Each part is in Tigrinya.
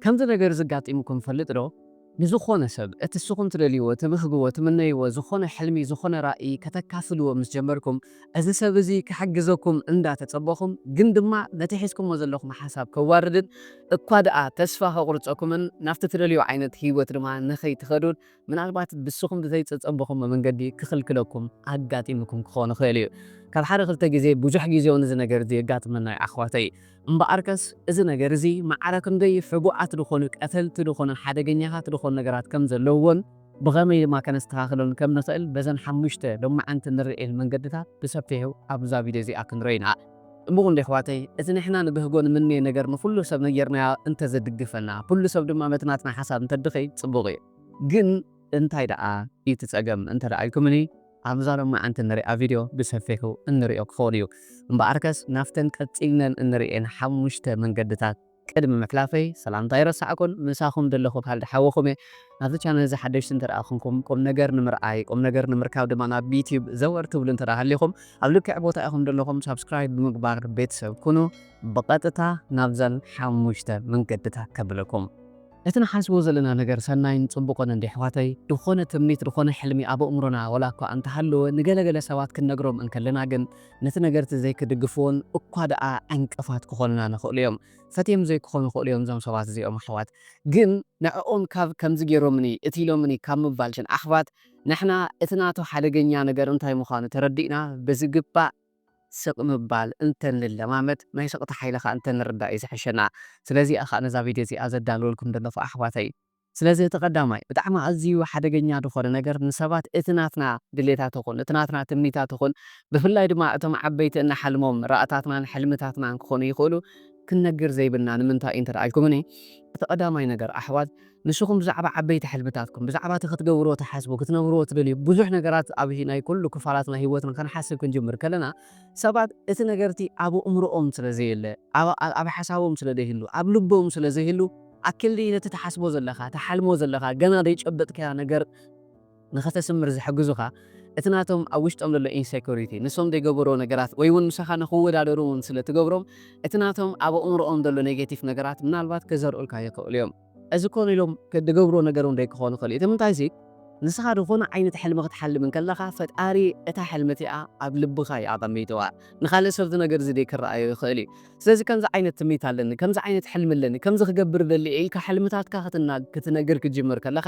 ከምዚ ነገር እዚ ኣጋጢሙኩም ይፈልጥ ዶ? ንዝኾነ ሰብ እቲ ንስኹም ትደልይዎ፣ ትብህግዎ፣ ትምነይዎ ዝኾነ ሕልሚ፣ ዝኾነ ራእይ ከተካፍልዎ ምስ ጀመርኩም፣ እዚ ሰብ እዚ ክሕግዘኩም እንዳተጸበኹም፣ ግን ድማ ነቲ ሒዝኩሞ ዘለኹም ሓሳብ ከዋርድን እኳ ደኣ ተስፋ ከቑርጸኩምን ናብቲ ትደልዮ ዓይነት ህይወት ድማ ንኸይትኸዱን ምናልባት ብስኹም ብዘይተጸበኹሞ መንገዲ ክኽልክለኩም ኣጋጢሙኩም ክኸውን ይኽእል እዩ። ካብ ሓደ ክልተ ግዜ ብዙሕ ግዜ እውን እዚ ነገር እዚ የጋጥመና እዩ ኣሕዋተይ። እምበኣርከስ እዚ ነገር እዚ ማዕረ ክንደይ ሕቡኣት ዝኾኑ ቀተልቲ ዝኾኑ ሓደገኛታት ዝኾኑ ነገራት ከም ዘለውዎን ብኸመይ ድማ ከነስተኻኽሎን ከም ንኽእል በዘን ሓሙሽተ ሎማዓንቲ ንርእየን መንገድታት ብሰፊሑ ኣብዛ ቪድዮ እዚኣ ክንርኢ ኢና። እምኡ እንዲ ኣሕዋተይ፣ እቲ ንሕና ንብህጎ ንምንዮ ነገር ንኹሉ ሰብ ነጊርናዮ እንተዘድግፈና፣ ኩሉ ሰብ ድማ በቲ ናትና ሓሳብ እንተድኸይ ጽቡቕ እዩ። ግን እንታይ ደኣ እዩ እቲ ጸገም እንተ ደኣ ኢልኩምኒ፣ ኣብዛ ሎማዓንቲ እንሪኣ ቪድዮ ብሰፊሑ እንሪኦ ክኸውን እዩ። እምበኣርከስ ናብተን ቀጺልነን እንርእየን ሓሙሽተ መንገድታት ቅድሚ ምሕላፈይ ሰላምታ ኣይረሳዕኩን፣ ምሳኹም ዘለኹ ካልድ ሓወኹም እየ። ናብዚ ቻነል እዚ ሓደሽቲ እንተ ደኣ ኹንኩም፣ ቁም ነገር ንምርኣይ፣ ቁም ነገር ንምርካብ ድማ ናብ ዩትዩብ ዘወር ትብሉ እንተ ደኣ ሃሊኹም፣ ኣብ ልክዕ ቦታ ኢኹም ዘለኹም፣ ሳብስክራይብ ብምግባር ቤተሰብ ኩኑ። ብቐጥታ ናብዘን ሓሙሽተ መንገድታት ከብለኩም። እቲ ንሓስቦ ዘለና ነገር ሰናይን ጽቡቕን እንዲ ኣሕዋተይ፣ ዝኾነ ትምኒት፣ ዝኾነ ሕልሚ ኣብ ኣእምሮና ወላ እኳ እንተሃለወ፣ ንገለገለ ሰባት ክንነግሮም እንከለና ግን፣ ነቲ ነገርቲ ዘይክድግፍዎን እኳ ደኣ ዕንቅፋት ክኾኑና ንኽእሉ እዮም። ፈትዮም ዘይክኾኑ ይኽእሉ እዮም እዞም ሰባት እዚኦም ኣሕዋት። ግን ንዕኦም ካብ ከምዚ ገይሮምኒ፣ እቲ ኢሎምኒ ካብ ምባል ሽን ኣሕዋት፣ ንሕና እቲ ናቱ ሓደገኛ ነገር እንታይ ምዃኑ ተረዲእና ብዝግባእ ስቕ ምባል እንተንለማመድ፣ ናይ ስቕታ ሓይሊ ኸኣ እንተንርዳእ እዩ ዝሕሸና። ስለዚ እየ ኸኣ ነዛ ቪድዮ እዚኣ ዘዳልወልኩም ዘለኹ ኣሕዋተይ። ስለዚ እቲ ቀዳማይ፣ ብጣዕሚ ኣዝዩ ሓደገኛ ዝኾነ ነገር ንሰባት እቲ ናትና ድሌታት ይኹን፣ እቲ ናትና ትምኒታት ይኹን፣ ብፍላይ ድማ እቶም ዓበይቲ እንሓልሞም ራእታትናን ሕልምታትናን ክኾኑ ይኽእሉ፣ ክንነግር ዘይብልና ንምንታይ እዩ እንተ ደኣ ኢልኩምኒ፣ እቲ ቀዳማይ ነገር ኣሕዋት፣ ንስኹም ብዛዕባ ዓበይቲ ሕልምታትኩም፣ ብዛዕባ እቲ ክትገብርዎ ትሓስቡ፣ ክትነብርዎ ትደልዩ፣ ብዙሕ ነገራት ኣብ ሂ-፣ ናይ ኩሉ ክፋላት ናይ ህይወትና ከነሓስብ ክንጅምር ከለና፣ ሰባት እቲ ነገርቲ ኣብ ኣእምሮኦም ስለ ዘየለ፣ ኣብ፣ ኣብ፣ ኣብ ሓሳቦም ስለ ዘይህሉ፣ ኣብ ልቦም ስለ ዘይህሉ፣ ኣክልዲ ነቲ ትሓስቦ ዘለኻ፣ ትሓልሞ ዘለኻ፣ ገና ዘይጨበጥካዮ ነገር ንኸተስምር ዝሕግዙኻ፣ እቲ ናቶም ኣብ ውሽጦም ዘሎ ኢንሴኩሪቲ፣ ንሶም ዘይገበርዎ ነገራት፣ ወይ እውን ምሳኻ ንኽወዳደሩ እውን ስለ ትገብሮም፣ እቲ ናቶም ኣብ ኣእምሮኦም ዘሎ ኔጌቲቭ ነገራት ምናልባት ከዘርእልካ ይኽእሉ እዮም። እዚ ኮነ ኢሎም ክ-፣ ዝገብርዎ ነገር እውን ደይክኾኑ ይኽእሉ እዩ። እቲ ምንታይሲ፣ ንስኻ ዝኾነ ዓይነት ሕልሚ ክትሓልም እንከለኻ፣ ፈጣሪ እታ ሕልሚ እቲኣ ኣብ ልብኻ እዩ ኣቐሚጥዋ። ንኻልእ ሰብ እቲ ነገር እዚ ደይክረኣዮ ይኽእል እዩ። ስለዚ ከምዚ ዓይነት ትምኒት ኣለኒ፣ ከምዚ ዓይነት ሕልሚ ኣለኒ፣ ከምዚ ክገብር እደሊ እየ ኢልካ ሕልምታትካ ክትናግ-፣ ክትነግር ክትጅምር ከለኻ፣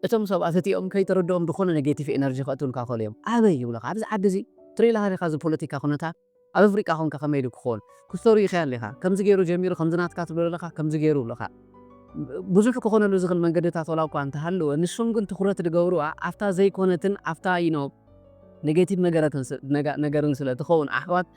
እቶም ሰባት እቲኦም ከይተረድኦም ዝኾነ ኔጌቲቭ ኤነርጂ ከእትውልካ ይኽእሉ እዮም። ኣበይ ይብሉኻ? ኣብዚ ዓዲ እዚ ትርኢ ኣለኻ ዲኻ እዚ ፖለቲካ ኩነታት? ኣብ ኣፍሪቃ ኮንካ ከመይ ኢሉ ክኾን? ክስቶሪ ኢኻ ኣለኻ። ከምዚ ገይሩ ጀሚሩ፣ ከምዚ ናትካ ትብሎ ኣለኻ፣ ከምዚ ገይሩ ኣለኻ። ብዙሕ ክኾነሉ ዝኽእል መንገድታት ዋላ እኳ እንተሃለወ፣ ንሶም ግን ትኹረት ዝገብሩዋ ኣብታ ዘይኮነትን ኣብታ፣ you know፣ ኔጌቲቭ ነገራትን ስ-፣ ነጋ-፣ ነገርን ስለ ትኸውን ኣሕዋት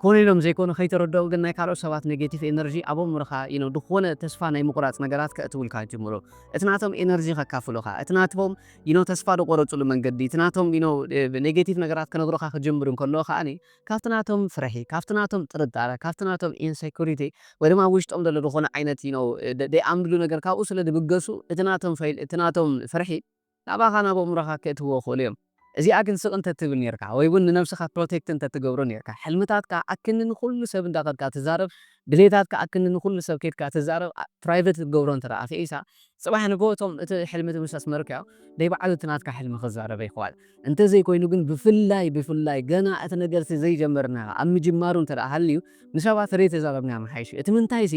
ኮነ ኢሎም ዘይኮነ ከይተረድኦም ግን ናይ ካልኦት ሰባት ኔጌቲቭ ኤነርጂ ኣብ ኣእምሮኻ፣ you know፣ ዝኾነ ተስፋ ናይ ምቑራጽ ነገራት ከእትውልካ ይጅምሩ። እቲ ናቶም ኤነርጂ ከካፍሉኻ፣ እቲ ናቶም፣ you know፣ ተስፋ ዝቆረጽሉ መንገዲ፣ እቲ ናቶም፣ you know፣ እ፣ ኔጌቲቭ ነገራት ክነግሩኻ ክጅምሩ እንከለዉ ከኣኒ፣ ካብቲ ናቶም ፍርሒ፣ ካብቲ ናቶም ጥርጣረ፣ ካብቲ ናቶም ኢንሴኩሪቲ፣ ወይ ድማ ኣብ ውሽጦም ዘሎ ዝኾነ ዓይነት፣ you know፣ ደ-፣ ደይኣምንሉ ነገር ካብኡ ስለ ዝብገሱ፣ እቲ ናቶም ፈይል-፣ እቲ ናቶም ፍርሒ ናባኻ ናብ ኣእምሮኻ ከእትዎ ይኽእሉ እዮም። እዚኣ ግን ስቕ እንተትብል ኔርካ፣ ወይ እውን ንነብስኻ ፕሮቴክት እንተትገብሮ ኔርካ፣ ሕልምታትካ ኣክኒ ንኹሉ ሰብ እንዳኸድካ ትዛረብ፣ ድሌታትካ ኣክኒ ንኹሉ ሰብ ኬድካ ትዛረብ፣ ኣ-፣ ፕራይቨት ክትገብሮ እንተ ደኣ ክኢልካ፣ ጽባሕ ንግሆ እቶም እቲ ሕልሚ እቲ ምስ ኣስመርካዮ፣ ደይ ባዕሉ እቲ ናትካ ሕልሚ ክዛረብ ይኽእል። እንተዘይኮይኑ ግን ብፍላይ፣ ብፍላይ ገና እቲ ነገርሲ ዘይጀመርና፣ ኣብ ምጅማሩ እንተ ደኣ ሃልዩ፣ ንሰባት ተዘይተዛረብና ምሓይሽ እዩ። እቲ ምንታይሲ፣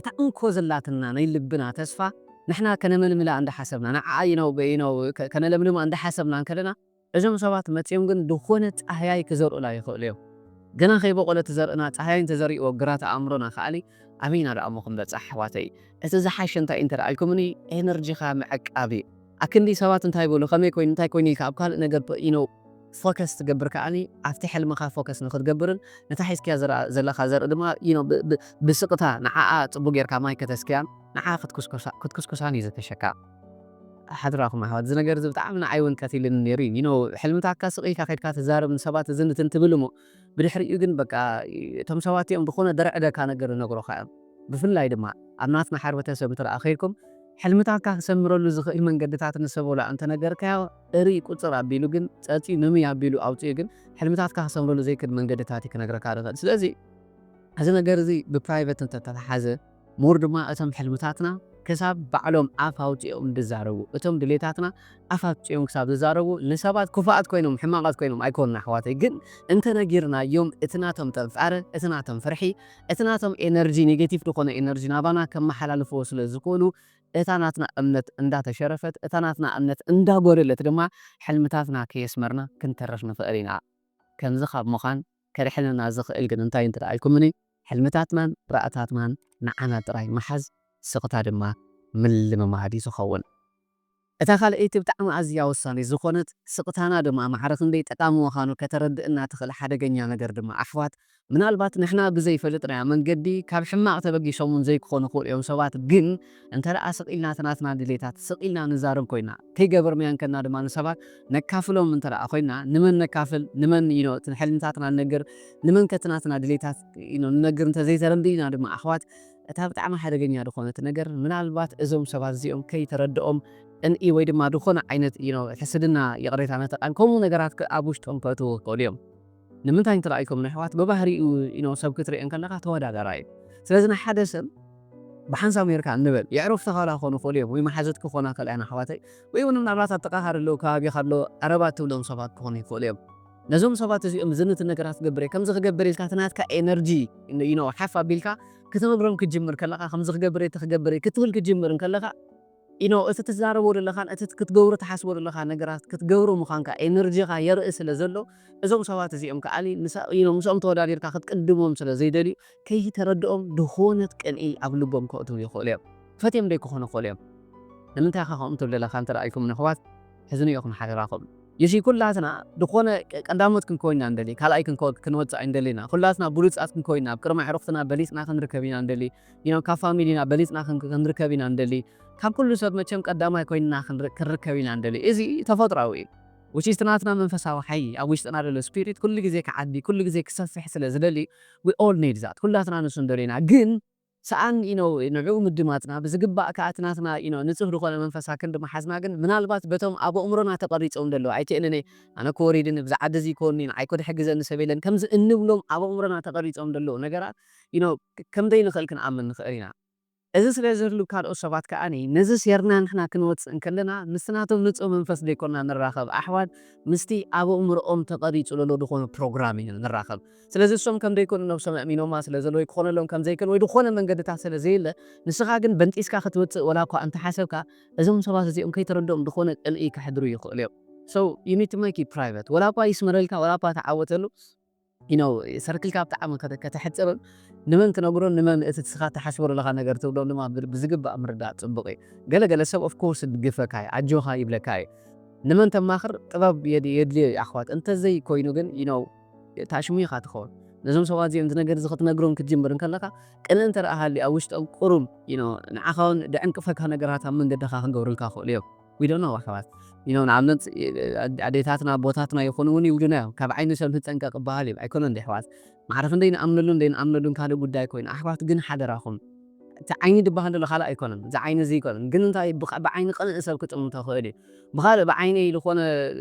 እታ እንኮ ዘላትና ናይ ልብና ተስፋ ንሕና ከነመልምላ እንዳሓሰብና፣ ንዓኣ፣ you know፣ ብ-፣ you know፣ ከ-፣ ከነለምልማ እንዳሓሰብና እንከለና፣ እዞም ሰባት መጺኦም ግን ዝኾነ ጻህያይ ክዘርእላ ይኽእሉ እዮም። ገና ከይበቆለ እቲ ዘርእና ጻህያይ እንተዘሪእዎ ግራት ኣእምሮና ከኣኒ ኣበይና ደኣ እሞ ክንበጽሕ ኣሕዋተይ? እቲ ዝሓሸ እንታይ እዩ እንተ ደኣ ኢልኩምኒ፣ ኤነርጂኻ ምዕቃብ እዩ። ኣክንዲ ሰባት እንታይ ይብሉ፣ ከመይ ኮይኑ፣ እንታይ ኮይኑ ኢልካ ኣብ ካልእ ነገር ብ-፣ you know፣ ፎከስ ትገብር ከኣኒ ኣብቲ ሕልምኻ ፎከስ ንኽትገብርን ነታ ሒዝካያ ዘራ-፣ ዘለኻ ዘርኢ ድማ፣ you know፣ ብ-፣ ብ-፣ ብስቕታ ንዓኣ ጽቡቕ ጌርካ ማይ ከተስክያን ንዓኣ ክትኩስኩሳ-፣ ክትኩስኩሳን እዩ ዘተሸካ። ሓድራኹም ኣሕዋት፣ እዚ ነገር እዚ ብጣዕሚ ንዓይ እውን ቀቲልኒ ነይሩ እዩ። You know፣ ሕልምታትካ ስቕ ኢልካ ከድካ ትዛረብ ንሰባት እዚ ንትን ትብል እሞ፣ ብድሕሪኡ ግን በቃ እቶም ሰባት እዮም ዝኾነ ደርዕደካ ነገር ይነግሩኻ እዮም። ብፍላይ ድማ ኣብ ናትና ሕብረተሰብ እንተ ደኣ ከይድኩም፣ ሕልምታትካ ክሰምረሉ ዝኽእል መንገድታት ንሰብ ወላ እንተነገርካዮ፣ እርይ ቁጽር ኣቢሉ ግን ጸጺኡ፣ ንምይ ኣቢሉ ኣውጺኡ ግን ሕልምታትካ ክሰምረሉ ዘይክእል መንገድታት እዩ ክነግረካ ዝኽእል። ስለዚ፣ እዚ ነገር እዚ ብፕራይቨት እንተተተሓዘ፣ ሞር ድማ እቶም ሕልምታትና ክሳብ ባዕሎም ኣፍ ኣውፂኦም ዝዛረቡ፣ እቶም ድሌታትና ኣፍ ኣውፂኦም ክሳብ ዝዛረቡ፣ ንሰባት ክፉኣት ኮይኖም ሕማቓት ኮይኖም ኣይኮኑን ኣሕዋተይ። ግን እንተነጊርናዮም እቲ ናቶም ጥርጣረ፣ እቲ ናቶም ፍርሒ፣ እቲ ናቶም ኤነርጂ፣ ኔጌቲቭ ዝኾነ ኤነርጂ ናባና ከመሓላልፍዎ ስለ ዝኾኑ፣ እታ ናትና እምነት እንዳተሸረፈት፣ እታ ናትና እምነት እንዳጎደለት ድማ ሕልምታትና ከየስመርና ክንተርፍ ንኽእል ኢና። ከምዚ ካብ ምዃን ከድሕነና ዝኽእል ግን እንታይ እንተ ደኣ ኢልኩምኒ፣ ሕልምታትናን ራእታትናን ንዓና ጥራይ ምሓዝ፣ ስቕታ ድማ ምልምማድ እዩ ዝኸውን። እታ ካልኣይቲ ብጣዕሚ ኣዝያ ወሳኒት ዝኾነት፣ ስቕታና ድማ ማዕረ ክንደይ ጠቃሚ ምዃኑ ከተረድእና ትኽእል ሓደገኛ ነገር ድማ ኣሕዋት፣ ምናልባት ንሕና ብዘይፈልጥናዮ መንገዲ ካብ ሕማቕ ተበጊሶም እውን ዘይክኾኑ ይኽእሉ እዮም ሰባት፣ ግን እንተ ደኣ ስቕ ኢልና እቲ ናትና ድሌታት ስቕ ኢልና ንዛረብ ኮይና፣ ከይገበርናዮ እንከና ድማ ንሰባት ነካፍሎም እንተ ደኣ ኮይና፣ ንመን ነካፍል፣ ንመን you know እቲ ሕልምታትና ንነግር፣ ንመን ከ እቲ ናትና ድሌታት you know ንነግር እንተ ዘይተረዲእና ድማ ኣሕዋት፣ እታ ብጣዕሚ ሓደገኛ ዝኾነት ነገር ምናልባት እዞም ሰባት እዚኦም ከይተረድኦም ቅንኢ ወይ ድማ ዝኾነ ዓይነት you know ሕስድና፣ ይቕሬታ ነተቓን ከምኡ ነገራት ከ ኣብ ውሽጦም ከእትዉ ይኽእሉ እዮም። ንምንታይ እንተ ደኣ ኢልኩም ንኣሕዋት ብባህሪኡ you know ሰብ ክትርኢ እንከለኻ ተወዳዳራይ እዩ። ስለዚ ንሓደ ሰብ ብሓንሳብ ኔርካ እንበል የዕሩኽትኻ ላ ክኾኑ ይኽእሉ እዮም ወይ መሓዙት ክኾና ይኽእላ እየን ኣሕዋተይ፣ ወይ እውን ምናልባት ኣብ ጥቓኻ ዘለዉ ከባቢኻ ኣለዉ ቀረባት ትብሎም ሰባት ክኾኑ ይኽእሉ እዮም። ነዞም ሰባት እዚኦም እዚ ነቲ ነገራት ክገብር እየ ከምዚ ክገብር ኢልካ እቲ ናትካ ኤነርጂ you know ሓፍ ኣቢልካ ክትነግሮም ክትጅምር ከለኻ ከምዚ ክገብር እየ እቲ ክገብር እየ ክትብል ክትጅምር እንከለኻ you know እቲ ትዛረቦ ዘለኻን እቲ ክትገብሮ ትሓስቦ ዘለኻ ነገራት ክትገብሮ ምዃንካ ኤነርጂኻ የርኢ ስለ ዘሎ እዞም ሰባት እዚኦም ከዓኒ ንሳ you know ምስኦም ተወዳዲርካ ክትቅድሞም ስለ ዘይደልዩ ከይተረድኦም ዝኾነት ቅንኢ ኣብ ልቦም ከእትዉ ይኽእሉ እዮም። ፈትዮም ደይክኾኑ ይኽእሉ እዮም። ንምንታይ ኢኻ ከምኡ ትብል ዘለኻ እንተ ደኣ ኢልኩም ንኣሕዋት ሕዝኑ ኢኹም ሓደራኹም። You see ኩላትና ዝኾነ ቀ- ቀዳሞት ክንከውን ኢና ንደሊ፣ ካልኣይ ክንከ- ክንወፅእ ኣይንደሊ ኢና። ኩላትና ብሉፃት ክንከውን ኢና፣ ኣብ ቅድሚ ኣዕሩኽትና በሊፅና ክንርከብ ኢና ንደሊ፣ you know ካብ ፋሚሊና በሊፅና ክን- ክንርከብ ኢና ንደሊ። ካብ ኩሉ ሰብ መቸም ቀዳማይ ኮይንና ክንር- ክንርከብ ኢና ንደሊ። እዚ ተፈጥሯዊ እዩ። Which is እቲ ናትና መንፈሳዊ ሓይሊ ኣብ ውሽጥና ዘሎ ስፒሪት ኩሉ ግዜ ክዓቢ ኩሉ ግዜ ክሰፍሕ ስለ ዝደሊ we all need that ኩላትና ንሱ ንደሊ ኢና። ግን ሰኣን you know ንዕኡ ምድማፅና ብዝግባእ ከዓ እቲ ናትና you know ንፁህ ዝኾነ መንፈሳ ክንዲ ምሓዝና ግን ምናልባት በቶም ኣብ ኣእምሮና ተቐሪፆም ዘለዉ ኣይትእንነ ኣነ እኮ ወሪድኒ ብዚ ዓዲ እዚ ይኮኒ ንዓይ እኮ ድሕግዘኒ ሰብ የለን ከምዚ እንብሎም ኣብ ኣእምሮና ተቐሪፆም ዘለዉ ነገራት you know ከም ዘይንኽእል ክንኣምን ንኽእል ኢና። እዚ ስለ ዝህሉ ካልኦት ሰባት ከዓ ነዚ ሴርና ንሕና ክንወፅእ እንከለና ምስቲ ናቶም ንፁህ መንፈስ ዘይኮና ንራኸብ ኣሕዋት ምስቲ ኣብ ኣእምሮኦም ተቐሪፁ ዘሎ ዝኾነ ፕሮግራም ኢና ንራኸብ። ስለዚ እሶም ከም ዘይኮኑ ነብሶም ኣእሚኖማ ስለ ዘለዉ ወይ ክኾነሎም ከም ዘይክእል ወይ ዝኾነ መንገድታት ስለ ዘየለ ንስኻ ግን በንጢስካ ክትወፅእ ወላ እኳ እንተሓሰብካ እዞም ሰባት እዚኦም ከይተረድኦም ዝኾነ ቅንኢ ከሕድሩ ይኽእሉ እዮም። So you need to make it private ወላ እኳ ይስመረልካ ወላ እኳ ተዓወተሉ you know ሰርክልካ ብጣዕሚ ከተ- ከተሕፅርን ንመን ትነግሮን ንመን እቲ ስኻ ትሓስቦ ዘለኻ ነገር ትብሎም ድማ ብ- ብዝግባእ ምርዳእ ፅቡቅ እዩ። ገለገለ ሰብ of course ይድግፈካ እዩ ኣጆኻ ይብለካ እዩ። ንመን ተማኽር ጥበብ የድ- የድልዮ እዩ ኣሕዋት እንተዘይ ኮይኑ ግን you know ታሽሙ ኢኻ ትኸውን። ነዞም ሰባት እዚኦም እዚ ነገር እዚ ክትነግሮም ክትጅምር እንከለኻ ቅንኢ እንተ ደኣ ሃልዩ ኣብ ውሽጦም ቁሩብ you know ንዓኻ እውን ድዕንቅፈካ ነገራት ኣብ መንገድኻ ክገብሩልካ ክኽእሉ እዮም። We don't know ኣሕዋት you know ንኣብነት ኣዴታትና ኣቦታትና ይኹኑ እውን ይብሉና እዮም ካብ ዓይኒ ሰብ ንጠንቀቕ ይበሃል እዩ ኣይኮነን ዶ ኣሕዋት? ማዕረ ክንደይ ንኣምነሉን ዘይንኣምነሉን ካልእ ጉዳይ ኮይኑ ኣሕዋት ግን ሓደራኹም እቲ ዓይኒ ዝበሃል ዘሎ ካልእ ኣይኮነን እዚ ዓይኒ እዚ ኣይኮነን ግን እንታይ ብኻ- ብዓይኒ ቅንኢ ሰብ ክጥምቶ ይኽእል እዩ። ብኻልእ ብዓይኒ ዝኾነ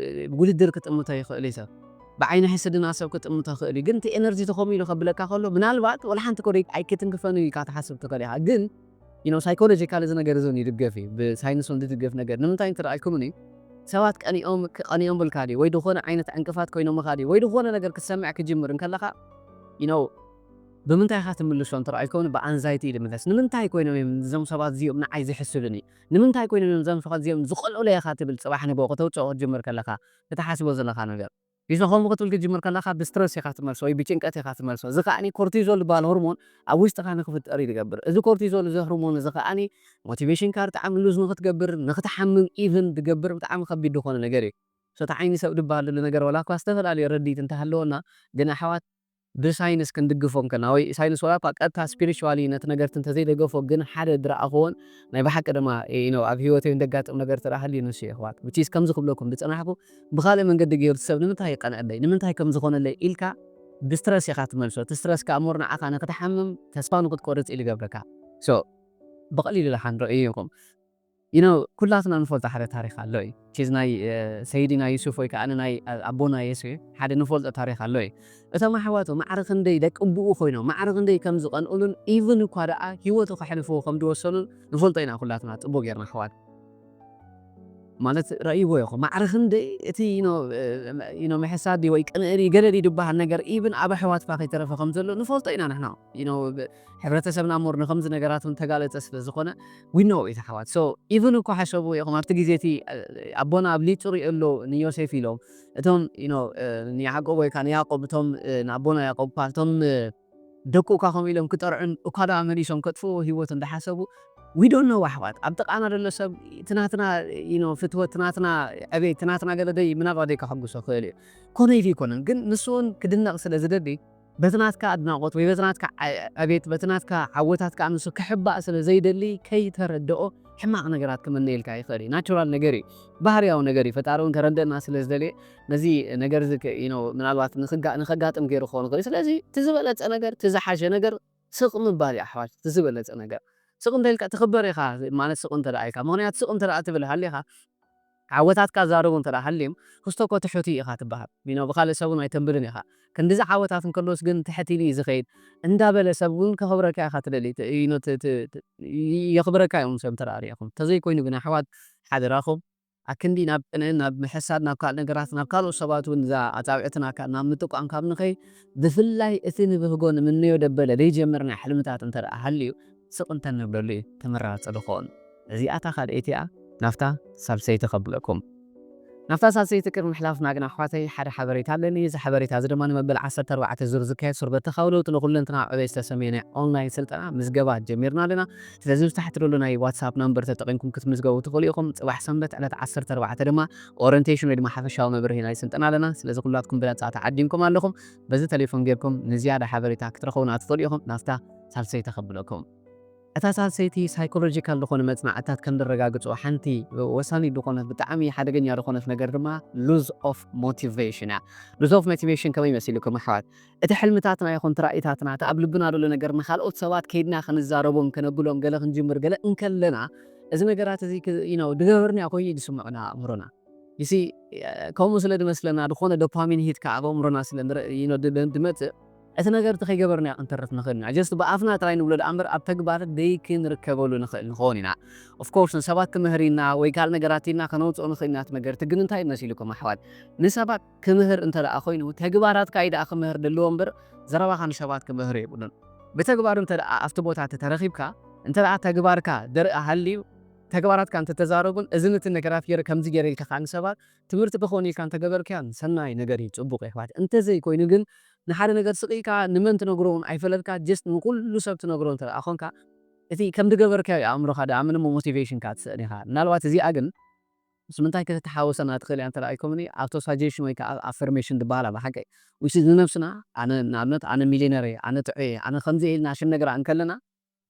ውድድር ክጥምቶ ይኽእል እዩ ሰብ ብዓይኒ ሕስድና ሰብ ክጥምቶ ይኽእል እዩ ግን እቲ ኤነርጂ ተኸሚሉ ከብለካ ከሎ ምናልባት ወላ ሓንቲ ኮደይ ኣይክትንክፈን እዩ ኢልካ ትሓስብ ትኽእል ኢኻ ግን you know ሳይኮሎጂካል እዚ ነገር እዚ እውን ይድገፍ እዩ ብሳይንስ እውን ዝድገፍ ነገር ንምንታይ እንተ ኢልኩምኒ ሰባት ቀኒኦም ቀኒኦም ብልካ ድዩ ወይ ዝኾነ ዓይነት ዕንቅፋት ኮይኖምኻ ድዩ ወይ ዝኾነ ነገር ክትሰምዕ ክጅምር እንከለኻ you know ብምንታይ ኢኻ ትምልሶ እንተ ኢልኩምኒ ብኣንዛይቲ እዩ ዝምለስ ንምንታይ ኮይኖም እዮም እዞም ሰባት እዚኦም ንዓይ ዝሕስዱኒ ንምንታይ ኮይኖም እዮም እዞም ሰባት እዚኦም ዝቐልዑለይ ኢኻ ትብል ፅባሕ ንግሆ ከተውፅኦ ክትጅምር ከለኻ ክትሓስቦ ዘለኻ ነገር ይዞ ከምኡ ክትብል ክትጅምር ከለኻ ብስትረስ ኢኻ ትመልሶ ወይ ብጭንቀት ኢኻ ትመልሶ እዚ ከዓኒ ኮርቲዞል ዝበሃል ሆርሞን ኣብ ውሽጥኻ ንክፍጠር እዩ ዝገብር እዚ ኮርቲዞል እዚ ሆርሞን እዚ ከዓኒ ሞቲቬሽንካ ብጣዕሚ ሉዝ ንክትገብር ንክትሓምም ኢቭን ዝገብር ብጣዕሚ ከቢድ ዝኾነ ነገር እዩ። ሰተ ዓይኒ ሰብ ዝበሃል ዘሎ ነገር ዋላ እኳ ዝተፈላለዩ ረድኢት እንተሃለወና ግን ኣሕዋት ብሳይንስ ክንድግፎ እንከና ወይ ሳይንስ ዋላ እኳ ቀጥታ ስፒሪቹዋሊ ነቲ ነገርቲ እንተዘይደገፎ ግን ሓደ ዝረኣኽዎን ናይ ብሓቂ ድማ you know ኣብ ህይወተይ ዘጋጥም ነገር ተረሃልዩ ንሱ እዩ ኣሕዋት which is ከምዚ ክብለኩም ዝፀናሕኩ ብኻልእ መንገዲ ገይሩ እቲ ሰብ ንምንታይ ይቀንዐለይ ንምንታይ ከም ዝኾነለይ ኢልካ ብስትረስ ኢኻ ትመልሶ እቲ ስትረስ ከዓ ሞር ንዓኻ ንክትሓምም ተስፋ ንክትቆርፅ ኢሉ ይገብረካ so ብቐሊሉ ለሓንረኦ ኢኹም you know ኩላትና ንፈልጦ ሓደ ታሪክ ኣሎ እዩ። ቺዝ ናይ ሰይድና ዩሱፍ ወይ ከዓ ናይ ኣቦና የሱ ሓደ ንፈልጦ ታሪክ ኣሎ እዩ። እቶም ኣሕዋቱ ማዕረ ክንደይ ደቂ ብኡ ኮይኖም ማዕረ ክንደይ ከም ዝቀንኡሉን ኢቭን እኳ ደኣ ህይወቱ ከሕልፍዎ ከም ዝወሰኑን ንፈልጦ ኢና ኩላትና ጽቡቅ ጌርና ኣሕዋት። ማለት ረእይዎ ኢኹም ማዕረ ክንደይ እቲ ምሕሳድ ወይ ቅንእሪ ገለዲ ዝበሃል ነገር ኢቭን ኣብ ኣሕዋትካ ከይተረፈ ከም ዘሎ ንፈልጦ ኢና ንሕና። ሕብረተሰብና ሞር ንከምዚ ነገራት እውን ተጋለጸ ስለ ዝኾነ we know it ኣሕዋት። So ኢቭን እኳ ሓሰቡ ኢኹም ኣብቲ ግዜ እቲ ኣቦና ኣብ ሊጡ ሪኦ ኣሎ ንዮሴፍ ኢሎም እቶም ንያዕቆብ ወይ ከዓ ንያዕቆብ እቶም ንኣቦና ያዕቆብ እኳ እቶም ደቁ እኳ ከምኡ ኢሎም ክጠርዑን እኳ ደኣ መሊሶም ከጥፍኡ ህይወት እንዳሓሰቡ we don't know ኣሕዋት ኣብ ጥቃና ዘሎ ሰብ ትናትና ፍትወት ትናትና ዕቤት ትናትና ገለ ደይ ምናልባት ደይ ከሐጉሶ ክእል እዩ ኮነ ኢሉ ይኮነን ግን ንሱ እውን ክድነቅ ስለ ዝደሊ በትናትካ ኣድናቆት ወይ በትናትካ ዕቤት በትናትካ ዓወታት ከዓ ንሱ ክሕባእ ስለ ዘይደሊ ከይተረድኦ ሕማቅ ነገራት ክምነየልካ ይኽእል እዩ ናቹራል ነገር እዩ ባህርያዊ ነገር እዩ ፈጣሪ እውን ከረደእና ስለ ዝደልየ ነዚ ነገር ምናልባት ንኸጋጥም ገይሩ ክኸውን ይኽእል ስለዚ እቲ ዝበለፀ ነገር እቲ ዝሓሸ ነገር ስቕ ምባል እዩ ኣሕዋት እቲ ዝበለፀ ነገር ስቕ እንተልካ ትኽበር ኢኻ ማለት ስቕ እንተ ኢልካ ምክንያቱ ስቕ እንተ ትብል ሃሊኻ ዓወታትካ ዛረቡ እንተ ሃልዮም ክስቶ ኮ ትሑት ኢኻ ትበሃል ብካልእ ሰብ እውን ኣይተንብልን ኢኻ ክንድዚ ዓወታት እንከሎስ ግን ትሕት ኢሉ እዩ ዝኸይድ እንዳበለ ሰብ እውን ከኽብረካ ኢኻ ትደሊ የኽብረካ እዮም ሰብ እንተ ሪኢኹም እንተዘይኮይኑ ግን ኣሕዋት ሓደራኹም ኣክንዲ ናብ ቅንእን ናብ ምሕሳድ ናብ ካልእ ነገራት ናብ ካልኦት ሰባት እውን እዛ ኣጻብዕትና ካብ ናብ ምጥቋም ካብ ንኸይ ብፍላይ እቲ ንብህጎ ንምነዮ ደበለ ደይጀመርና ሕልምታት እንተ ደኣ ሃልዩ ስቕ እንተ ንብለሉ እዩ ተመራጺ ዝኾን። እዚኣታ ካልኣይቲ እያ ናብታ ሳልሰይቲ ከብለኩም። ናብታ ሳልሰይቲ ቅድሚ ምሕላፍና ግን ኣሕዋተይ ሓደ ሓበሬታ ኣለኒ። እዚ ሓበሬታ እዚ ድማ ንመበል ዓሰርተ ኣርባዕተ ዙር ዝካየድ ሱር በተኻዊ ለውጢ ንኹለንትና ዕቤት ዝተሰመየ ናይ ኦንላይን ስልጠና ምዝገባ ጀሚርና ኣለና። ስለዚ ብታሕቲ ዘሎ ናይ ዋትሳፕ ናምበር ተጠቒምኩም ክትምዝገቡ ትኽእሉ ኢኹም። ጽባሕ ሰንበት ዕለት ዓሰርተ ኣርባዕተ ድማ ኦሪንቴሽን ወይ ድማ ሓፈሻዊ መብርሂ ናይ ስልጠና ኣለና። ስለዚ ኩላትኩም ብነጻ ተዓዲምኩም ኣለኹም። በዚ ቴሌፎን ጌርኩም ንዝያዳ ሓበሬታ ክትረኽቡና ትኽእሉ ኢኹም። ናብታ ሳልሰይቲ ከብለኩም። እታ ሳልሰይቲ ሳይኮሎጂካል ዝኾነ መጽናዕትታት ከም ዘረጋግጾ ሓንቲ ወሳኒ ዝኾነት ብጣዕሚ ሓደገኛ ዝኾነት ነገር ድማ ሉዝ ኦፍ ሞቲቬሽን እያ። ሉዝ ኦፍ ሞቲቬሽን ከመይ መሲልኩም ኣሕዋት? እቲ ሕልምታትና ይኹን እቲ ራእይታትና እቲ ኣብ ልብና ዘሎ ነገር ንኻልኦት ሰባት ከይድና ክንዛረቦም ከነብሎም ገለ ክንጅምር ገለ እንከለና እዚ ነገራት እዚ ድገበርና ኮይኑ እዩ ዝስምዑና ኣእምሮና ይሲ ከምኡ ስለ ዝመስለና ዝኾነ ዶፓሚን ሂት ከዓ ኣብ ኣእምሮና ስለ ድመፅእ እቲ ነገር እቲ ከይገበርና ክንተርፍ ንኽእል ኢና ጀስት ብኣፍና ጥራይ ንብሎ ደኣ እምበር ኣብ ተግባር ደይክንርከበሉ ንኽእል ንኸውን ኢና ኦፍኮርስ ንሰባት ክምህር ኢና ወይ ካልእ ነገራት ኢልና ከነውፅኦ ንኽእል ኢና እቲ ነገር እቲ ግን እንታይ መሲልኩም ኣሕዋት ንሰባት ክምህር እንተ ደኣ ኮይኑ ተግባራትካ እዩ ደኣ ክምህር ደለዎ እምበር ዘረባኻ ንሰባት ክምህር የብሉን ብተግባር እንተ ደኣ ኣብቲ ቦታ እቲ ተረኺብካ እንተ ደኣ ተግባርካ ደርኢ ሃልዩ ተግባራትካ እንተተዛረቡን እዚ ነቲ ነገራት ገይረ ከምዚ ገይረ ኢልካ ከዓ ንሰባት ትምህርቲ ክኸውን ኢልካ እንተገበርካዮ ሰናይ ነገር እዩ ፅቡቅ ይሕዋት እንተዘይኮይኑ ግን ንሓደ ነገር ስቕ ኢልካ ንመን ትነግሮ እውን ኣይፈለጥካ ጀስት ንኩሉ ሰብ ትነግሮ እንተ ደኣ ኮንካ እቲ ከም ዝገበርካዮ እዩ ኣእምሮኻ ደኣ ምንም ሞቲቬሽንካ ትስእን ኢኻ ምናልባት እዚኣ ግን ምስ ምንታይ ከተተሓወሰና ትኽእል እያ እንተ ደኣ ኢኮምኒ ኣውቶ ሳጀሽን ወይ ከዓ ኣፈርሜሽን ዝበሃል ኣብ ሓቂ which is ንነብስና ኣነ ንኣብነት ኣነ ሚሊነር እየ ኣነ ጥዑይ እየ ኣነ ከምዚ ኢልና ሽም ነግራ እንከለና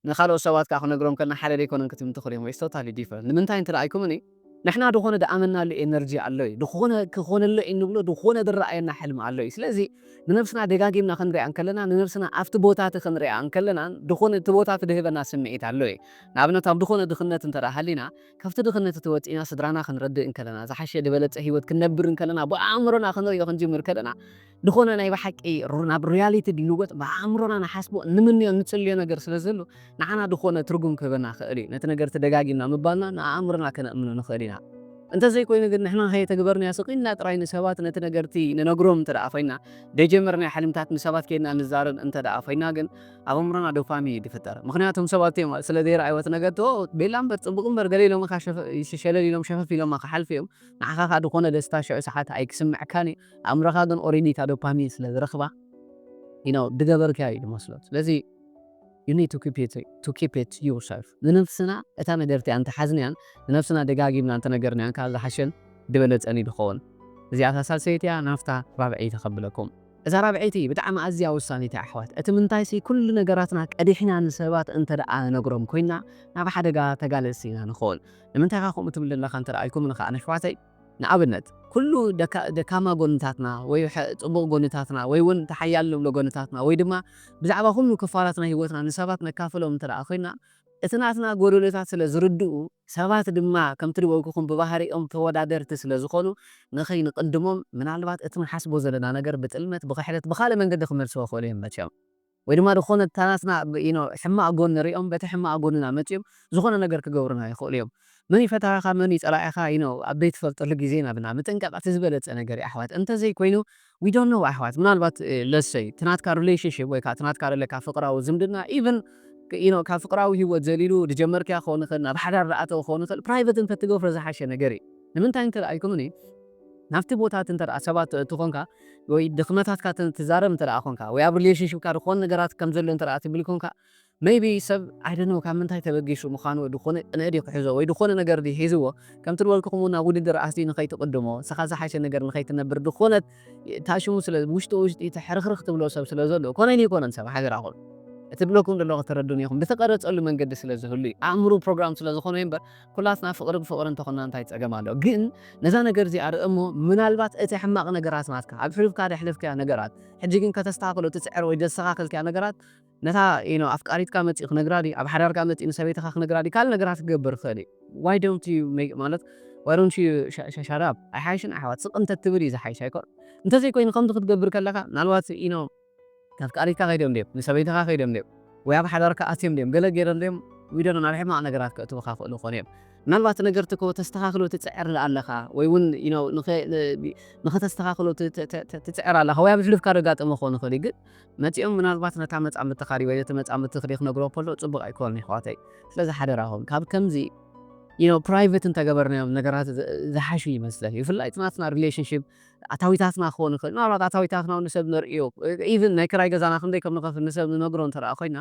ንኻልኦት ሰባት ከዓ ክነግሮም ከለና ሓደ ዘይኮነን ክትብል ትኽእል እዮም it's totally different ንምንታይ እንተ ደኣ ኢኮምኒ ንሕና ዝኾነ ዝኣመናሉ ኤነርጂ ኣሎ እዩ ዝኾነ ክኾነሎ እዩ ንብሎ ዝኾነ ዝረኣየና ሕልሚ ኣሎ እዩ ስለዚ ንነብስና ደጋጊምና ክንሪኣ እንከለና ንነብስና ኣብቲ ቦታ እቲ ክንሪኣ እንከለና ዝኾነ እቲ ቦታ እቲ ድህበና ስምዒት ኣሎ እዩ ንኣብነት ኣብ ዝኾነ ድኽነት እንተ ደኣ ሃሊና ካብቲ ድኽነት እቲ ወፂእና ስድራና ክንረድእ እንከለና ዝሓሸ ዝበለፀ ህይወት ክንነብር እንከለና ብኣእምሮና ክንሪኦ ክንጅምር ከለና ዝኾነ ናይ ብሓቂ ናብ ሪያሊቲ ድልወጥ ብኣእምሮና ንሓስቦ ንምንዮ ንፅልዮ ነገር ስለ ዘሎ ንዓና ዝኾነ ትርጉም ክህበና ክእል እዩ ነቲ ነገር ተደጋጊምና ምባልና ንኣእምሮና ከነእምኖ ንኽእል ኢና እንተዘይኮይኑ ግን ንሕና ከየተግበርናዮ ስቕ ኢልና ጥራይ ንሰባት ነቲ ነገርቲ ንነግሮም እንተ ደኣ ኮይና ደጀመርናዮ ሕልምታት ንሰባት ከይድና ንዛረብ እንተ ደኣ ኮይና ግን ኣብ ኣእምሮና ዶፓሚን እዩ ዝፍጠር ምክንያቱም ሰባት እዮም ስለ ዘይረኣይዎ እቲ ነገር ቶ ቤላ እምበር ፅቡቅ እምበር ገለ ኢሎምካ ሸለል ኢሎም ሸፈፍ ኢሎማ ክሓልፉ እዮም ንዓኻ ከዓ ዝኾነ ደስታ ሽዑ ሰዓት ኣይክስምዕካን እዩ ኣእምሮኻ ግን ኦሬዲ እታ ዶፓሚን ስለ ዝረኽባ you know ድገበርካዮ እዩ ዝመስሎ ስለዚ you need to keep it to keep it yourself ንነብስና እታ ነገር እቲኣ እንተሓዝንያን ንነብስና ደጋጊምና እንተነገርናያን ካብ ዝሓሸን ዝበለፀን እዩ ዝኸውን እዚኣ እታ ሳልሰይቲ እያ ናብታ ራብዐይቲ ከብለኩም እዛ ራብዐይቲ ብጣዕሚ ኣዝያ ወሳኒት እያ ኣሕዋት እቲ ምንታይሲ ኩሉ ነገራትና ቀዲሕና ንሰባት እንተ ደኣ ነነግሮም ኮይና ናብ ሓደጋ ተጋለፅቲ ኢና ንኸውን ንምንታይ ካ ከምኡ ትብል ዘለኻ እንተ ደኣ ኢልኩም ንኸዓ ነሕዋተይ ንኣብነት ኩሉ ደካማ ጎንታትና ወይ ፅቡቕ ጎንታትና ወይ እውን ተሓያል ንብሎ ጎንታትና ወይ ድማ ብዛዕባ ኩሉ ክፋላት ናይ ህይወትና ንሰባት ነካፍሎም እንተ ኮይና እቲ ናትና ጎደሎታት ስለ ዝርድኡ፣ ሰባት ድማ ከምቲ ዝበልኩኹም ብባህሪኦም ተወዳደርቲ ስለ ዝኾኑ፣ ንኸይንቕድሞም ምናልባት እቲ ንሓስቦ ዘለና ነገር ብጥልመት፣ ብኽሕደት፣ ብኻልእ መንገዲ ክመልስዎ ይኽእሉ እዮም መቸም። ወይ ድማ ዝኾነ እታ ናትና ብ-፣ you know፣ ሕማቕ ጎኒ ሪኦም በቲ ሕማቕ ጎንና መጺኦም ዝኾነ ነገር ክገብሩና ይኽእሉ እዮም። መን ይፈታኻ፣ መን ይጸላኢኻ፣ you know፣ ኣብ ዘይትፈልጠሉ ግዜ ኢና ብና ምጥንቃቕ እቲ ዝበለጸ ነገር እዩ ኣሕዋት። እንተዘይኮይኑ፣ we don't know ኣሕዋት። ምናልባት፣ እ፣ let's say፣ እቲ ናትካ ሪሌሽንሺፕ ወይ ከዓ እቲ ናትካ ዘለካ ፍቕራዊ ዝምድና፣ even፣ you know፣ ካብ ፍቕራዊ ህይወት ዘሊሉ ዝጀመርካዮ ክኸውን ይኽእል፣ ናብ ሓዳር ዝኣተወ ክኸውን ይኽእል፣ ፕራይቨት እንተትገብሮ ዝሓሸ ነገር እዩ። ንምንታይ እንተ ደኣ ኢልኩምኒ፣ ናብቲ ቦታት እንተ ደኣ ሰባት ትእቱ ኮንካ፣ ወይ ድኽመታትካ ት-፣ ትዛረብ እንተ ደኣ ኮንካ፣ ወይ ኣብ ሪሌሽንሺፕካ ዝኾነ ነገራት ከም ዘሎ እንተ ደኣ ትብል ኮንካ፣ maybe ሰብ፣ I don't know፣ ካብ ምንታይ ተበጊሱ ምዃኑ፣ ወይ ዝኾነ ቅንኢ ድዩ ክሕዞ፣ ወይ ዝኾነ ነገር ድዩ ሒዝዎ፣ ከምቲ ዝበልኩኹም እውን ናብ ውድድር ኣትዩ ንኸይትቕድሞ፣ ንስኻ ዝሓሸ ነገር ንኸይትነብር፣ ዝኾነት ታሽሙ ስለ ውሽጢ ውሽጢ ተሕርኽርኽ ትብሎ ሰብ ስለ ዘሎ፣ ኮነን ይኮነን ሰብ ሓደራኹም። እቲ ብለኩም ዘለኹ ተረዱን ኢኹም። ብተቐረጸሉ መንገዲ ስለ ዝህሉ እዩ። ኣእምሮ ፕሮግራም ስለ ዝኾነ እምበር፣ ኩላትና ፍቕሪ ብፍቕሪ እንተኾንና እንታይ ጸገም ኣሎ? ግን ነዛ ነገር እዚኣ ርእ እሞ፣ ምናልባት እቲ ሕማቕ ነገራት ናትካ፣ ኣብ ሕሉፍካ ደሕለፍካያ ነገራት፣ ሕጂ ግን ከተስተኻኽሎ ትጽዕር ወይ ዘስተኻኸልካያ ነገራት፣ ነታ፣ you know፣ ኣፍቃሪትካ መጺኡ ክነግራ ድዩ፣ ኣብ ሓዳርካ መጺኡ ንሰበይትኻ ክነግራ ድዩ፣ ካልእ ነገራት ክገብር ይኽእል እዩ። Why don't you make፣ ማለት፣ why don't you sh-፣ sh-፣ shut up? ኣይሓይሽን ኣሕዋት፣ ስቕ እንተትብል እዩ ዝሓይሽ ኣይኮን? እንተዘይኮይኑ ከምዚ ክትገብር ከለኻ፣ ምናልባት፣ you know፣ ኣፍቃሪትካ ከይዶም ድዮም፣ ንሰበይትኻ ከይዶም ድዮም፣ ወይ ኣብ ሓዳርካ ኣትዮም ድዮም፣ ገለ ገይሮም ድዮም፣ we don't know፣ ናብ ሕማቕ ነገራት ከእትውኻ ክኽእሉ ይኾኑ እዮም። ምናልባት ነገርትኮ ተስተኻኽሎ ትጽዕር ኣለኻ፣ ወይ እውን፣ you know፣ ንኸ-፣ ን-፣ ንኸተስተኻኽሎ ት-፣ ት-፣ ት-፣ ት-፣ ትጽዕር ኣለኻ፣ ወይ ኣብ ሕሉፍካ ደጋጠመ ክኾን ይኽእል እዩ። ግን መጺኦም ምናልባት ነታ መጻምድትኻ ድዩ ወይ ነቲ መጻምድትኺ ድዩ ክነግሮ ከሎ ጽቡቕ ኣይኮነን፣ ይሕዋተይ። ስለዚ ሓደራኹም፣ ካብ ከምዚ፣ you know፣ ፕራይቨት እንተገበርናዮም ነገራት ዝ-፣ ዝሓሹ ይመስለኒ። ብፍላይ እቲ ናትና ሪሌሽንሺፕ፣ ኣታዊታትና ክኾን ይኽእል። ምናልባት ኣታዊታትና እውን ንሰብ ነርእዮ። ኢቭን ናይ ክራይ ገዛና ክንደይ ከም ንኸፍል ንሰብ ንነግሮ እንተ ደኣ ኮይና፣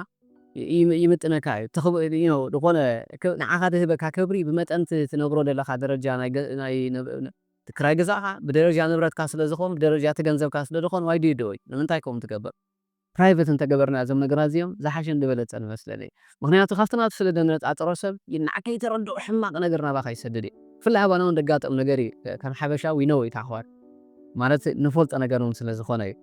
ይ-፣ ይም-፣ ይምጥነካ እዩ። ተኽብ-፣ you know፣ ዝኾነ ክ-፣ ንዓኻ ዝህበካ ክብሪ ብመጠን ት-፣ ትነብሮ ዘለኻ ደረጃ ናይ ገ-፣ ናይ ነብ-፣ ነ-፣ ክራይ ገዛኻ ብደረጃ ንብረትካ ስለ ዝኾን፣ ብደረጃ እቲ ገንዘብካ ስለ ዝኾን፣ why do you do it? ንምንታይ ከምኡ ትገብር? ፕራይቨት እንተገበርና እዞም ነገራት እዚኦም ዝሓሸን ዝበለጸን ይመስለኒ። ምኽንያቱ ካብቲ ናቱ ስለ ዘነጻጽሮ ሰብ ይ-፣ ንዓካ ከይተረድኦ ሕማቕ ነገር ናባኻ ይሰድድ እዩ። ብፍላይ ኣባና እውን ዘጋጥም ነገር እዩ። ከ-፣ ከም ሓበሻ we know it ኣሕዋት። ማለት ንፈልጦ ነገር እውን ስለ ዝኾነ እዩ።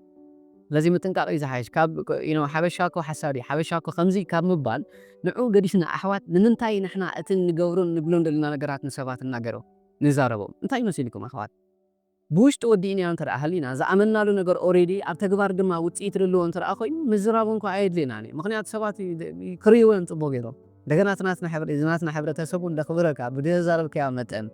ስለዚ ምጥንቃቕ እዩ ዝሓይሽ። ካብ፣ you know፣ ሓበሻ እኮ ሓሳድ እዩ፣ ሓበሻ እኮ ከምዚ ካብ ምባል ንዕኡ ገዲፍና ኣሕዋት ንምንታይ ንሕና እቲ እንገብሮን ንብሎን ዘለና ነገራት ንሰባት ንናገሮ፣ ንዛረቦም? እንታይ መሲልኩም ኣሕዋት? ብውሽጢ ወዲእናዮ እንተ ደኣ ሃሊና፣ ዝኣመንናሉ ነገር ኦሬዲ ኣብ ተግባር ድማ ውጽኢት ዝህልዎ እንተ ደኣ ኮይኑ፣ ምዝራቡ እንኳ ኣየድልየናን እዩ። ምኽንያቱ ሰባት ይ-፣ ይ-፣ ክርእይዎ እዮም ጽቡቕ ገይሮም። እንደገና እቲ ናትና ሕብረ-፣ እዚ ናትና ሕብረተሰብ እውን ዘኽብረካ፣ ብዘዛረብካዮ መጠን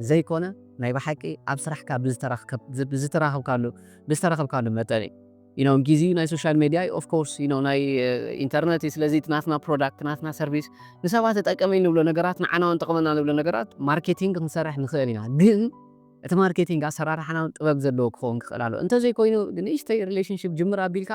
ዘይኮነ፣ ናይ ብሓቂ ኣብ ስራሕካ ብዝተራኽከብ-፣ ዝ-፣ ብዝተራኸብካሉ፣ ብዝተራኸብካሉ መጠን እዩ። You know፣ ግዜኡ ናይ ሶሻል ሜድያ እዩ፣ of course፣ you know፣ ናይ፣ እ፣ ኢንተርነት እዩ። ስለዚ እቲ ናትና ፕሮዳክት፣ ናትና ሰርቪስ ንሰባት ይጠቅም እዩ ንብሎ ነገራት፣ ንዓና እውን ጠቕመና ንብሎ ነገራት ማርኬቲንግ ክንሰርሕ ንኽእል ኢና። ግን እቲ ማርኬቲንግ ኣሰራርሓና እውን ጥበብ ዘለዎ ክኸውን ክኽእል ኣለዎ። እንተዘይኮይኑ ግን ንእሽተይ ሪሌሽንሺፕ ጅምር ኣቢልካ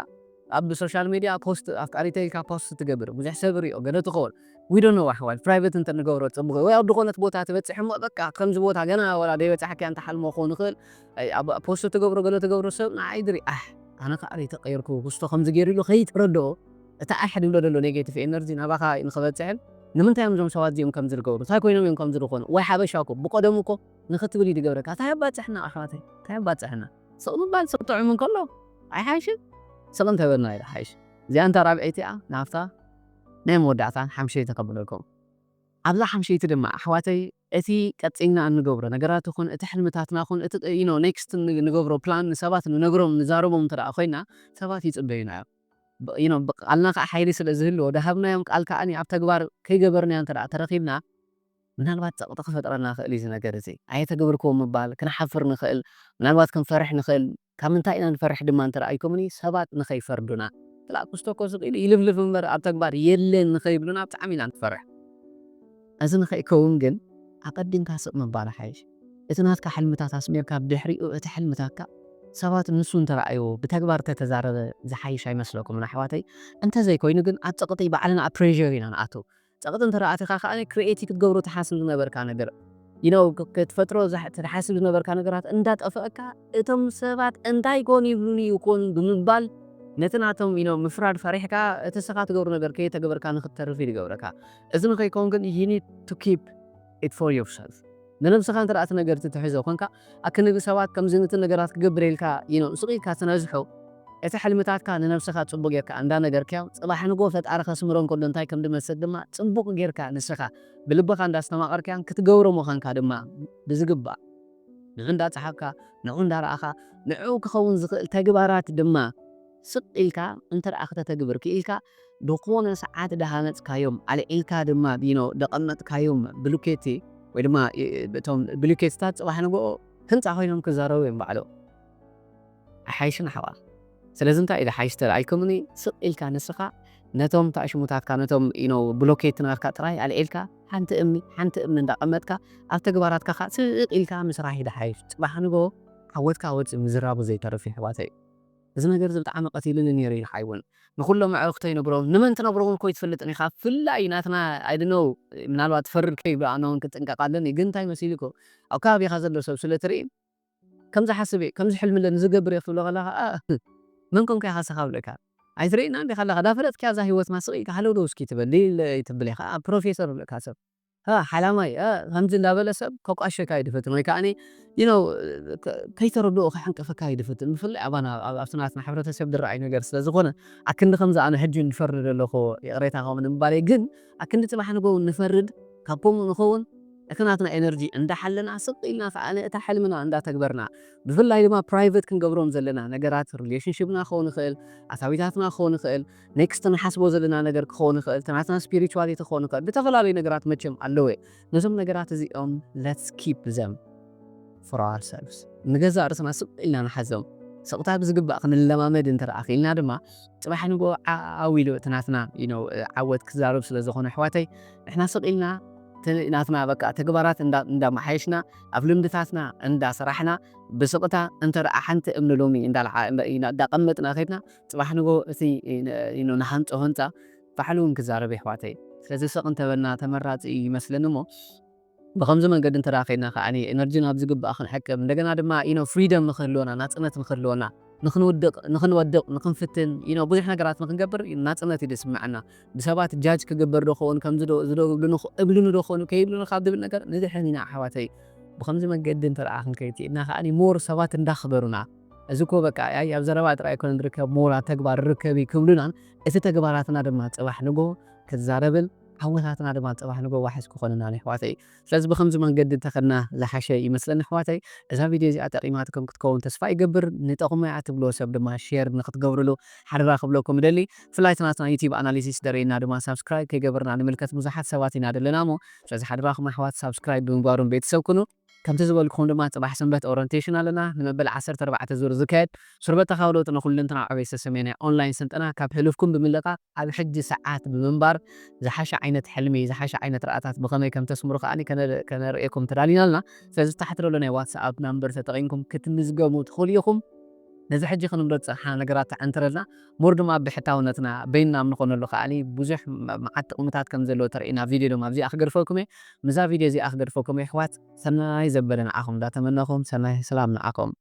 ኣብ ሶሻል ሜድያ ፖስት ኣፍቃሪተይ ኢልካ ፖስት ትገብር፣ ብዙሕ ሰብ ሪኦ፣ ገለ ትኸውን። We don't know ኣሕዋት፣ ፕራይቨት እንተ ንገብሮ ጽቡቕ እዩ። ወይ ኣብ ዝኾነት ቦታ ትበጽሕ እሞ በቃ ከምዚ ቦታ ገና ወላ ዘይበጻሕካያ እንተ ሓልሞ ክኸውን ይኽእል። ኣይ፣ ኣብ ፖስት ትገብሮ፣ ገለ ትገብሮ ሰብ ንዓይ ድሪ፣ ኣሕ፣ ኣነ ከኣ ተቐይርኩ፣ ክስቶ ከምዚ ገይሩ ኢሉ ከይትረድኦ፣ እቲ ኣሕ ድብሎ ዘሎ ኔጌቲቭ ኤነርጂ ናባኻ ንኽበጽሕን ንምንታይ እዮም እዞም ሰባት እዚኦም ከምዚ ዝገብሩ? እንታይ ኮይኖም እዮም ከምዚ ዝኾኑ? ወይ ሓበሻ እኮ ብቀደሙ እኮ ንኽትብል እዩ ዝገብረካ። እንታይ ኣባጽሕና ኣሕዋተይ? እንታይ ኣባጽሕና? ስቕ ምባል ስቕ ጥዑም እንከሎ ኣይሓይሽን? ስቕ እንተበልና እዩ ዝሓይሽ። እዚኣ እንታ ራብዐይቲ እያ፣ ናብታ ናይ መወዳእታ ሓምሸይቲ ከብለኩም። ኣብዛ ሓምሸይቲ ድማ ኣሕዋተይ፣ እቲ ቀጺልና እንገብሮ ነገራት ይኹን፣ እቲ ሕልምታትና ይኹን፣ እቲ፣ you know፣ ኔክስት ን-፣ ንገብሮ ፕላን ንሰባት ንነግሮም፣ ንዛረቦም እንተ ደኣ ኮይና፣ ሰባት ይጽበዩና እዮም። ብ-፣ you know፣ ብ-፣ ቃልና ከኣ ሓይሊ ስለ ዝህልዎ፣ ዝሃብናዮም ቃል ከኣ ኣብ ተግባር ከይገበርናዮ እንተ ደኣ ተረኺብና፣ ምናልባት ጸቕጢ ክፈጥረና ይኽእል እዩ እዚ ነገር እዚ። ኣየተገበርክዎን ምባል፣ ክንሓፍር ንኽእል፣ ምናልባት ክንፈርሕ ንኽእል። ካብ ምንታይ ኢና ንፈርሕ ድማ እንተ ደኣ ኢልኩምኒ፣ ሰባት ንኸይፈርዱና። ጥላእ ክስቶ እኮ ስቕ ኢሉ ይልፍልፍ እምበር ኣብ ተግባር የለን ንኸይብሉና ብጣዕሚ ኢና ንፈርሕ። እዚ ንኸይከውን ግን ኣቐዲምካ ስቕ ምባል ይሓይሽ። እቲ ናትካ ሕልምታት ኣስሚርካ ብድሕሪኡ እቲ ሕልምታትካ ሰባት ንሱ እንተ ረኣይዎ ብተግባር እንተ ተዛረበ ዝሓይሽ ኣይመስለኩምን ኣሕዋተይ? እንተዘይኮይኑ ግን ኣብ ጸቕጢ ባዕልና ኣብ ፕሬር ኢና ንኣቱ። ጸቕጢ እንተ ኣቲኻ ከኣ ክሪኤቲቭ ክትገብሮ ትሓስብ ዝነበርካ ነገር፣ you know፣ ክ-፣ ክትፈጥሮ ዝሓ-፣ ትሓስብ ዝነበርካ ነገራት እንዳጠፍአካ፣ እቶም ሰባት እንታይ ኮን ይብሉኒ ይኾን ብምባል ነቲ ናቶም፣ you know፣ ምፍራድ ፈሪሕካ እቲ ንስኻ ትገብሮ ነገር ከይተገበርካ ንኽትተርፍ እዩ ዝገብረካ። እዚ ንኸይከውን ግን you need to keep it for yourself። ንነብስኻ እንተ ደኣ እቲ ነገር እቲ ትሕዞ ኮንካ፣ ኣክንዲ ሰባት ከምዚ ነቲ ነገራት ክገብር ኢልካ፣ you know፣ ስቕ ኢልካ ትነዝሖ፣ እቲ ሕልምታትካ ንነብስኻ ጽቡቕ ጌርካ እንዳነገርካዮ፣ ጽባሕ ንጎ ፈጣሪ ከስምሮ እንከሎ እንታይ ከም ዝመስል ድማ ጽቡቕ ጌርካ ንስኻ ብልብኻ እንዳስተማቐርካዮን ክትገብሮ ምዃንካ ድማ ብዝግባእ ንዑ እንዳጸሓፍካ፣ ንዑ እንዳረኣኻ፣ ንዕኡ ክኸውን ዝኽእል ተግባራት ድማ ስቕ ኢልካ እንተ ደኣ ክተተግብር ክኢልካ፣ ዝኾነ ሰዓት ደሃነጽካዮም፣ ኣልዒልካ ድማ ዲኖ ደቐመጥካዮም ብሉኬቲ ወይ ድማ እ፣ እቶም ብሉኬትታት ጽባሕ ንግሆ ህንጻ ኮይኖም ክዛረቡ እዮም ባዕሎም። ኣይሓይሽን ኣሕዋ? ስለዚ እንታይ እዩ ዝሓይሽ ተባሂልኩምኒ፣ ስቕ ኢልካ ንስኻ ነቶም ታሽሙታትካ፣ ነቶም ኢኖ ብሎኬት ናትካ ጥራይ ኣልዒልካ፣ ሓንቲ እምኒ፣ ሓንቲ እምኒ እንዳቐመጥካ፣ ኣብ ተግባራትካ ኸኣ ስቕ ኢልካ ምስራሕ እዩ ዝሓይሽ። ጽባሕ ንግሆ ዓወትካ ወጽእ ምዝራቡ ዘይተርፍ እዩ ኣሕዋተይ። እዚ ነገር እዚ ብጣዕሚ ቀቲሉኒ ነይሩ እዩ ሓይውን። ንኹሎም ኣዕሩኽተይ ነግሮም፣ ንመን ትነግሮ እውን እኮ ኣይትፈልጥን ኢኻ። ብፍላይ ናትና፣ I don't know፣ ምናልባት ትፈርድ ከይብሉ ኣነ እውን ክጥንቀቕ ኣለኒ። ግን እንታይ መሲሉ እኮ፣ ኣብ ከባቢኻ ዘሎ ሰብ ስለ ትርኢ፣ ከምዚ ሓስብ እየ፣ ከምዚ ሕልምለን ዝገብር እየ ክትብሎ ከለኻ፣ "ኣ፣ መን ኮንካ ኢኻ ንስኻ?" ብለካ። "ኣይትርእይና እንዲኻ ኣለኻ፣ ዳፈለጥካ እዛ ህይወትና ስቕ ኢልካ ሃለው ዶ እስኪ ትበል፣ ሊል ትብል ኢኻ፣ ፕሮፌሰር" ብለካ ሰብ። "ኣ፣ ሓላማይ፣ ኣ" ከምዚ እንዳበለ ሰብ ከቋሸካ ይድፍትን፣ ወይ ከዓኒ፣ you know፣ ከ-፣ ከይተረድኦ ከሕንቅፈካ ይድፍትን። ብፍላይ ኣባና፣ ኣብ፣ ኣብቲ ናትና ሕብረተሰብ ዝረኣይ ነገር ስለ ዝኾነ፣ ኣክንዲ ከምዚ ኣነ ሕጂ ዝፈርድ ዘለኹ፣ ይቕሬታ ከምኡ ንምባለይ፣ ግን ኣክንዲ ጽባሕ ንግሆ ንፈርድ፣ ካብ ከምኡ ንኸውን፣ እቲ ናትና ኤነርጂ እንዳሓለና፣ ስቕ ኢልና ከኣ ነታ ሕልምና እንዳተግበርና፣ ብፍላይ ድማ ፕራይቨት ክንገብሮም ዘለና ነገራት፣ ሪሌሽንሺፕና ክኸውን ይኽእል፣ ኣታዊታትና ክኸውን ይኽእል፣ ኔክስት ንሓስቦ ዘለና ነገር ክኸውን ይኽእል፣ እቲ ናትና ስፒሪቹዋሊቲ ክኸውን ይኽእል፣ ዝተፈላለዩ ነገራት መቸም ኣለወ። ነዞም ነገራት እዚኦም let's keep them for ourselves። ንገዛእ ርእስና ስቕ ኢልና ንሓዞም። ስቕታ ብዝግባእ ክንለማመድ እንተ ደኣ ክኢልና ድማ፣ ጽባሕ ንግሆ ዓው ኢሉ እቲ ናትና፣ you know፣ ዓወት ክዛረብ ስለ ዝኾነ፣ ኣሕዋተይ፣ ንሕና ስቕ ኢልና እቲ ናትና፣ በቃ፣ ተግባራት እንዳ-፣ እንዳመሓየሽና፣ ኣብ ልምድታትና እንዳሰራሕና፣ ብስቕታ እንተ ደኣ ሓንቲ እምኒ ሎሚ እንዳልዓ-፣ እንዳ-፣ እንዳቐመጥና ከድና፣ ጽባሕ ንግሆ እቲ፣ you know፣ ንሃንጾ ህንጻ ባዕሉ እውን ክዛረብ፣ ኣሕዋተይ። ስለዚ ስቕ እንተበልና ተመራጺ ይመስለኒ እሞ፣ ብኸምዚ መንገዲ እንተ ደኣ ከይድና ከኣ ኤነርጂና ኣብ ዝግባእ ክንዕቅብ፣ እንደገና ድማ፣ you know፣ ፍሪደም ንክህልወና፣ ናጽነት ንክህልወና፣ ንክንውድቕ፣ ንክንወድቕ፣ ንክንፍትን፣ you know፣ ብዙሕ ነገራት ንክንገብር ናጽነት እዩ ዝስምዓና። ብሰባት ጃጅ ክግበር ዶ ክኸውን፣ ከምዚ ዶ፣ እዚ ዶ እብሉኒ ኽ-፣ እብሉኒ ዶ ክኾኑ፣ ከይብሉኒ ካብ ዝብል ነገር ንድሕን ኢና ኣሕዋተይ። ብኸምዚ መንገዲ እንተ ደኣ ክንከይድ ክኢልና ከኣ ሞር ሰባት እንዳኽበሩና፣ እዚ እኮ በቃ፣ ኣይ፣ ኣብ ዘረባ ጥራይ ኣይኮነን ዝርከብ፣ ሞር ኣብ ተግባር ርከብ እዩ ክብሉናን፣ እቲ ተግባራትና ድማ ጽባሕ ንግሆ ክዛረብን፣ ዓወታትና ድማ ጽባሕ ንግሆ ዋሕስ ክኾነናን፣ ኣሕዋተይ። ስለዚ ብኸምዚ መንገዲ እንተኸድና ዝሓሸ ይመስለኒ፣ ኣሕዋተይ። እዛ ቪድዮ እዚኣ ጠቒማትኩም ክትከውን ተስፋ ይገብር። ንጠቕሙ እያ ትብልዎ ሰብ ድማ ሼር ንክትገብርሉ ሓደራ ክብለኩም እደሊ። ብፍላይ እቲ ናትና ዩቲዩብ ኣናሊሲስ ደርእየና ድማ ሳብስክራይብ ከይገበርና ንምልከት ብዙሓት ሰባት ኢና ዘለና እሞ፣ ስለዚ ሓደራኹም ኣሕዋት ሳብስክራይብ ብምግባሩን ቤተሰብ ኩኑ። ከምቲ ዝበልኩኹም ድማ ጽባሕ ሰንበት ኦሪንቴሽን ኣለና፣ ንመበል ዓሰርተ ኣርባዕተ ዙር ዝካየድ። ስሩዕ ተኻእሎ ንኹልንትና ዕቤት ሰሰሜናይ ኦንላይን ስልጠና ካብ ሕሉፍኩም ብምልቓቕ ኣብ ሕጂ ሰዓት ብምንባር ዝሓሸ ዓይነት ሕልሚ፣ ዝሓሸ ዓይነት ርኣታት ብኸመይ ከም ተስምሩ ከኣ ከነ-፣ ከነርእየኩም ተዳሊና ኣለና። ስለዚ ታሕቲ ዘሎ ናይ ዋትስኣፕ ናምበር ተጠቒምኩም ክትምዝገቡ ትኽእሉ ኢኹም። ነዚ ሕጂ ክንብሎ ዝጸናሕና ነገራት ተዓንትረልና፣ ሞር ድማ ብሕታውነትና በይንና ኣብ ንኾነሉ ከኣ ብዙሕ መ-፣ መዓት ጥቕምታት ከም ዘለዎ ተርእየና ቪድዮ ድማ ኣብዚኣ ክገድፈኩም እየ። ምስዛ ቪድዮ እዚኣ ክገድፈኩም እየ፣ ኣሕዋት። ሰናይ ዘበለ ንዓኹም እንዳተመነኹም፣ ሰናይ ሰላም ንዓኹም።